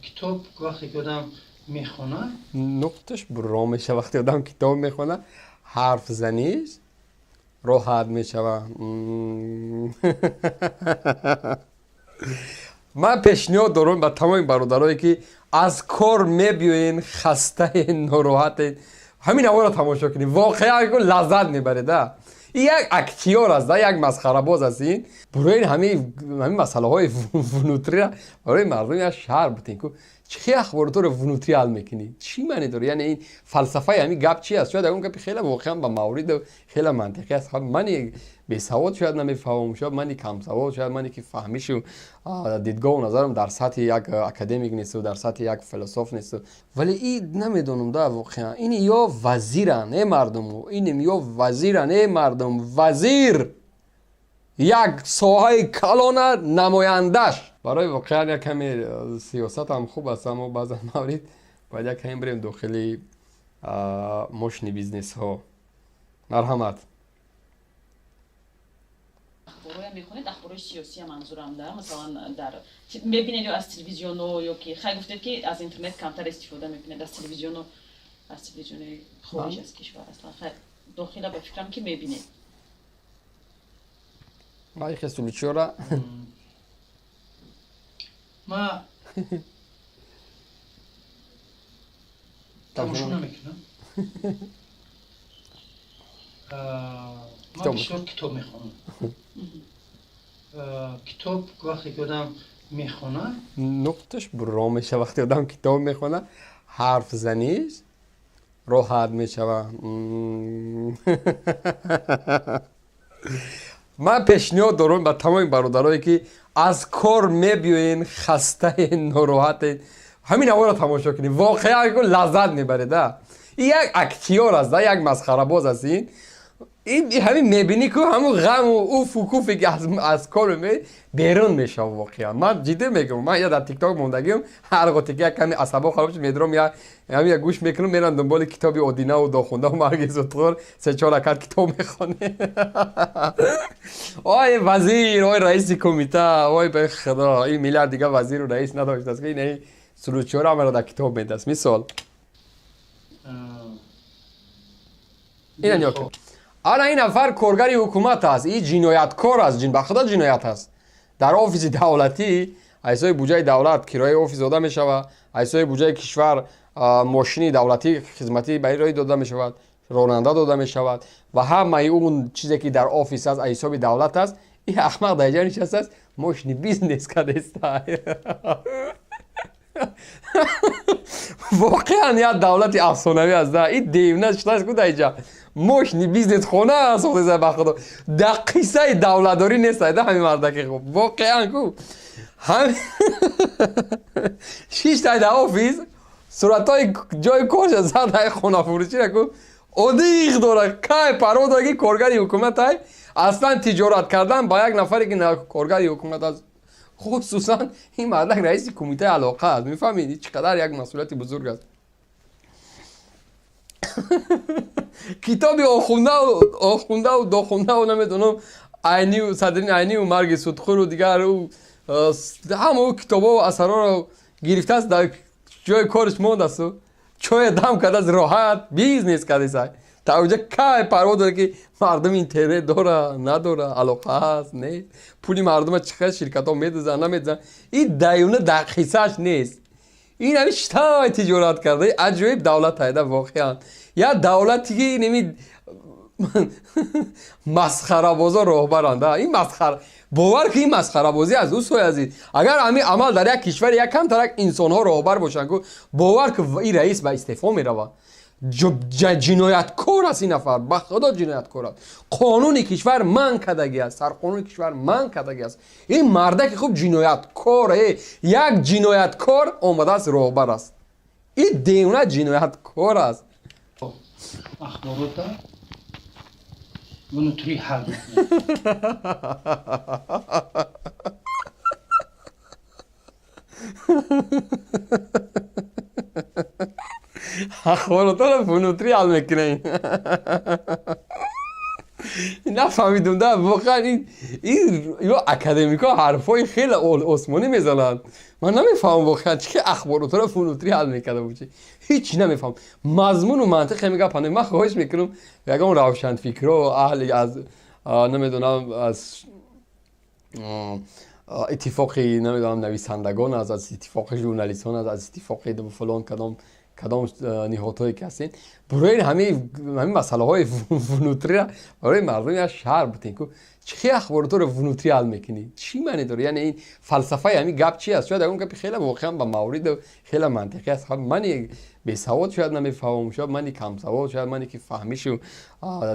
Китоб вақте ки одам мехонад, нуқташ бурро мешава. Вақте одам китоб мехонад, ҳарф заниш роҳат мешава. Ман пешниҳод дорам ба тамоми бародарое, ки аз кор мебиёен, хастаен, нороҳатен, ҳамин ҳаворо тамошо кунед. Воқеан лаззат мебаред. Ин як актёр аст, як масхарабоз аст. Ин буроин ҳамин масъалаҳои внутри ра барои мардум як шаҳр бутен ку. Чӣ ахбороторо внутри ҳал мекунӣ? Чӣ маъне дорад? Яъне ин фалсафаи ҳамин гап чи аст? Шояд ягон гапи хеле воқеан ба мавриду хеле мантиқӣ аст. Мани бесавод шояд намефаҳмам, шояд мани камсавод, шояд мани ки фаҳмишу дидгоҳу назарам дар сатҳи як академик несту, дар сатҳи як философ несту, вале и намедонам да. Воқеан ин ё вазиран, э мардуму, инем ё вазиран, э мардум, вазир як соҳаи калона намояндаш. Барои воқеан як каме сиёсатам хуб аст, аммо баъзан маврид бояд як каме бирем дохили мошини бизнесҳо. Марҳамат. Ахборҳоям мехонед? Ахборҳои сиёсия манзурам да, масалан, дар мебинед ё аз телевизионо, ё ки хай, гуфтед, ки аз интернет камтар истифода мекунед, аз телевизионо, аз телевизиони хориҷ аз кишвар, аслан хай, дохила ба фикрам, ки мебинед. Майхе сулучора. Ма тамошо намекунам. Ман бисёр китоб мехонам. Китоб вақте ки одам мехонад, нуқташ бурро мешава. Вақте одам китоб мехонад, ҳарф заниш роҳат мешава. Ман пешниҳод дорам ба тамоми бародарое, ки аз кор мебиёен, хастаен, нороҳатен, ҳамин ҳаворо тамошо кунед. Воқеан лаззат мебаред. Ин як актёр аст, як масхарабоз аст. Ин ҳамин мебинӣ ку, ҳамун ғаму уфу куфе ки аз кор берун мешава. Воқеан ман ҷиддӣ мегӯям, ман я дар Тикток мондагиам, ҳар гоҳте ки як ками асабо хароб шуд, медурам, ҳамин як гӯш мекунам, мерам дунболи китоби Одинаву Дохундаву Марги зудхӯр, се-чор ракат китоб мехонем. Ой вазир, ой раиси кумита, ой ба худо, ин миллиард дига вазиру раис надоштааст, ки ин сулучиҳоро ҳамаро дар китоб медаст. Мисол, ина нигоҳ кун, ана ин нафар коргари ҳукумат аст, ин ҷинояткор аст, ба худо ҷиноят аст. Дар офиси давлатӣ аз ҳисоби буҷаи давлат кирояи офис дода мешавад, аз ҳисоби буҷаи кишвар мошини давлатӣ хизматӣ ба ин роҳӣ дода мешавад, ронанда дода мешавад ва ҳамаи он чизе, ки дар офис аст, аз ҳисоби давлат аст. Ин ахмақ дар ҷа нишастааст, мошини бизнес кардеста. Воқеан як давлати афсонавӣ аст да. Ин девна шудааст ку, дар иҷа мошини бизнес хона сохтеса. Ба худо, дар қиссаи давлатдорӣ нест да ҳамин мардаки. Хуб, воқеан ку шиштай дар офис, суратҳои ҷои корша зад, хонафурӯшира ку одиқ дора. Кай парво дора, ки коргари ҳукуматай? Аслан тиҷорат кардан ба як нафаре, ки коргари ҳукумат аст, хусусан ин мардак раиси кумитаи алоқа аст, мефаҳмед, чӣ қадар як масъулияти бузург аст. Китоби Охундаву Дохундаву, намедонам, Айнию Садрин Айнию Марги судхӯру дигар ҳама ӯ китобову асарҳоро гирифтааст, дар ҷои кориш мондасту чоя дам кардааст, роҳат бизнес кардеса. Та уҷа кай парво дора, ки мардум интернет дора, надора, алоқа ҳаст, нест, пули мардума чӣ қадр ширкатҳо медузанд, намедузанд. Ин даюна дар қиссааш нест. Ин ҳами штай тиҷорат карда. Аҷоиб давлат айда. Воқеан як давлате, ки инами масхарабозо роҳбаранд. Ин масхара, бовар ки ин масхарабозӣ аст, дӯстои азиз. Агар ҳамин амал дар як кишвари як камтарак инсонҳо роҳбар бошанд ку, бовар ки ин раис ба истеъфо меравад. Ҷинояткор аст ин нафар, ба худо ҷинояткор аст. Қонуни кишвар манъ кардагӣ аст, сарқонуни кишвар манъ кардагӣ аст. Ин мардаки хуб ҷинояткор, як ҷинояткор омадааст, роҳбар аст. Ин девона ҷинояткор аст. Ахборота внутри ҳал мекунад. Ахбороторо внутри ҳал мекунем. Нафаҳмидум да, воқеан ин ё академикҳо ҳарфҳои хеле осмонӣ мезананд. Ман намефаҳмам воқеан, чӣ ахборотро внутри ҳал мекарда бошӣ. Ҳеҷ намефаҳмам, мазмуну мантиқ ҳами гапа. Ман хоҳиш мекунам, ягон равшанфикро, аҳли аз, намедонам, аз иттифоқи, намедонам, нависандагон, аз иттифоқи журналистон, аз иттифоқи фалон, кадом ниҳодҳое ки ҳастед, барои ҳамин масъалаҳои внутри ра барои мардум як шарҳ бутен ку. Чӣ ахборотро внутри ҳал мекунӣ? Чӣ маъне дорад? Яъне ин фалсафаи ҳамин гап чи аст? Шояд ягон гапи хеле воқеан ба мавриду хеле мантиқӣ аст. Мани бесавод шояд намефаҳмам, шояд мани камсавод, шояд мане ки фаҳмишу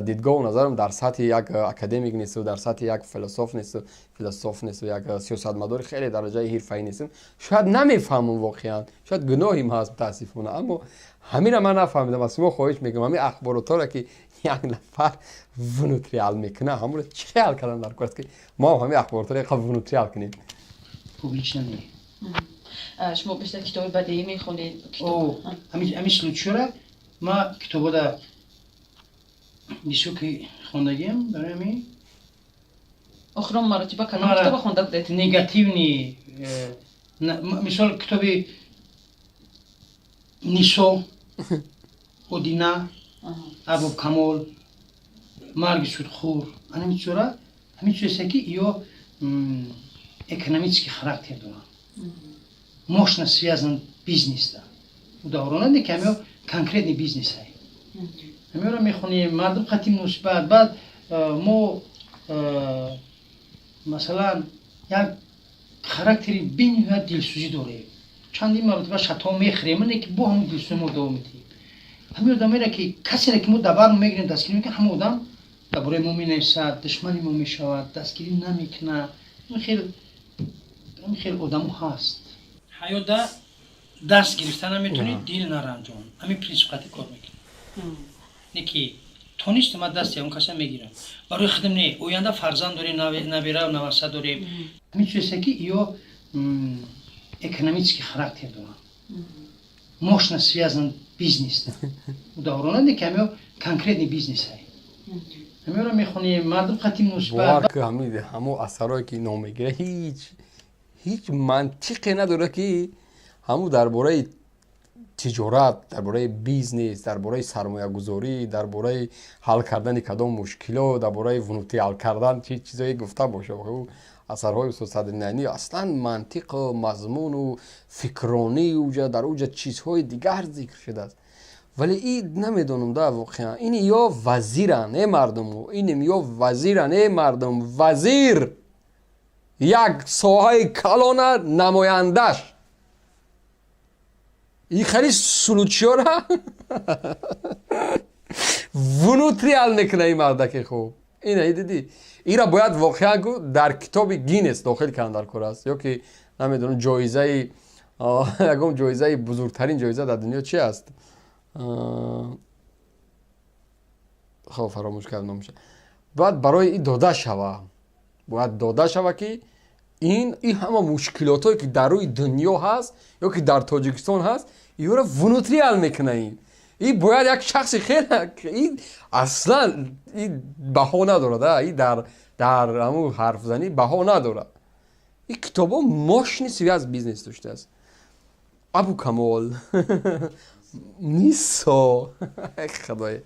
дидгоҳу назарам дар сатҳи як академик несту, дар сатҳи як философ несту, як сиёсатмадори хеле дараҷаи ҳирфаӣ нестам, шояд намефаҳмам воқеан, шояд гуноҳим ҳаст, мутаассифона. Аммо ҳамина ман нафаҳмидам. Аз шумо хоҳиш мекунам, ҳамин ахборотҳоро, ки як нафар внутри ҳал мекунад, ҳамонро чӣ ҳал кардан дар кор аст, ки мо ҳам ҳамин ахборотҳоро яқа внутри ҳал кунем? Публично не. Шумо бештар китоби бадеӣ мехонед? Ҳамин случай ра ма китобода бисёр ки хондагиам, барои ҳамин. Охирон маротиба кадом китоба хонда будед? Негативный, мисол, китоби Нисо, Одина, Арбоб Камол, Марги судхӯр, ҳамин чизора, ҳамин чизе ки ё экономический характер доранд, мощно связан бизнеста. Даврона не ки ҳамиё конкретный бизнесай, ҳамиёро мехонем, мардум қати муносибат. Баъд мо, масалан, як характери бениҳоят дилсӯзӣ дорем. Чандин маротиба шато мехӯрем, не ки бо ҳамн дилсӯзӣ мо давом медиҳем. Ҳамин одамеро ки, касере ки мо дар мегирем, дастгирӣ мекунем, ҳама одам дар бораи мо менависад, душмани мо мешавад, дастгирӣ намекунад. Ҳамин хел одамо ҳаст. Ҳаётда даст гирифта наметавонӣ, дил наранҷон. Ҳамин принсип қати кор мекунӣ. Не ки тонист, ман дасти ягон каса мегирам барои худам, не, оянда фарзанд дорем, набирау наваса дорем. Ҳамин чизе ки ё экономический характер доранд, мощно связан бизнеста. Даврона не ки ҳамиё конкретный бизнесай, ҳамиёро мехонем, мардум қати муносибат. Бовар ки, ҳамо асарое ки ном мегира, ҳеҷ мантиқе надорад, ки ҳамун дар бораи тиҷорат, дар бораи бизнес, дар бораи сармоягузорӣ, дар бораи ҳал кардани кадом мушкилот, дар бораи внутри ҳал кардан чи чизое гуфта боша. Асарҳои устод Садриддин Айнӣ аслан мантиқу мазмуну фикронӣ уҷа, дар уҷа чизҳои дигар зикр шудааст. Вале и намедонам да, воқеан ин ё вазиран, э мардуму, инем ё вазиран, э мардум, вазир як соҳаи калона намояндаш и хеле случай ора внутри ҳал мекуна. Ин мардаки хуб ина дидӣ, ира бояд воқеан гу дар китоби Гиннес дохил кардан дар кор аст, ё ки намедонам, ҷоизаи, ягон ҷоизаи, бузургтарин ҷоиза дар дунё чи аст? Хоб, фаромӯш кардам номаша. Бояд барои и дода шава, бояд дода шава, ки ин ҳама мушкилотое ки дар рӯи дунё ҳаст ё ки дар Тоҷикистон ҳаст, иёро внутри ҳал мекуна. Ин бояд як шахси хеле, ин аслан и баҳо надорад, и дар ҳамун ҳарфзанӣ баҳо надорад. Ин китобҳо мощный связь бизнес доштааст. Абу Камол, Нисо, худои.